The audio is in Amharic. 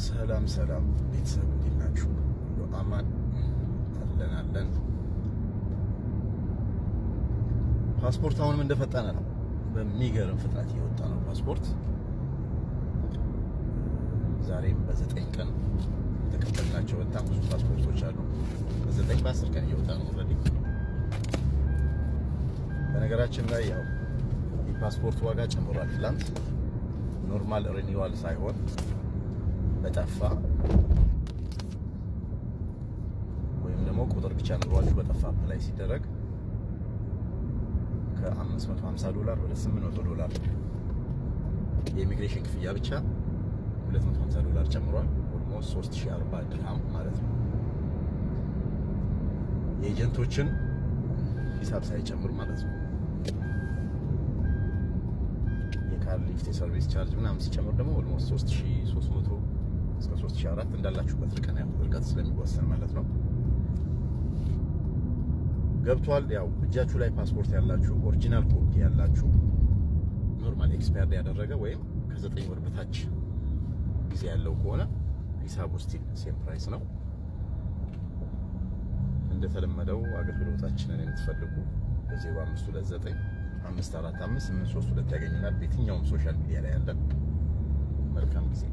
ሰላም ሰላም ቤተሰብ፣ እንዴት ናችሁ? ሁሉ አማን? አለን አለን። ፓስፖርት አሁንም እንደፈጠነ ነው። በሚገርም ፍጥነት እየወጣ ነው ፓስፖርት። ዛሬም በ9 ቀን የተቀበልናቸው በጣም ብዙ ፓስፖርቶች አሉ። በ9 በ10 ቀን እየወጣ ነው already። በነገራችን ላይ ያው የፓስፖርት ዋጋ ጨምሯል። ትላንት normal renewal ሳይሆን በጠፋ ወይም ደግሞ ቁጥር ብቻ ኑሯችሁ በጠፋ apply ሲደረግ ከ550 ዶላር ወደ 800 ዶላር፣ የኢሚግሬሽን ክፍያ ብቻ 250 ዶላር ጨምሯል። Almost 3040 ድርሃም ማለት ነው። የ agent ኦችን ሂሳብ ሳይጨምር ማለት ነው። የ car lift፣ የ service charge ምናምን ሲጨምር ደግሞ almost 3300 እስከ 3004 እንዳላችሁበት ርቀት፣ ያው ርቀት ስለሚወሰን ማለት ነው። ገብቷል። ያው እጃችሁ ላይ ፓስፖርት ያላችሁ፣ original copy ያላችሁ፣ normal expired ያደረገ ወይም ከ9 ወር በታች ጊዜ ያለው ከሆነ ሂሳቡ still same price ነው። እንደተለመደው አገልግሎታችንን የምትፈልጉ በ0529 545 832 ያገኙናል። በየትኛውም social media ላይ ያለን። መልካም ጊዜ።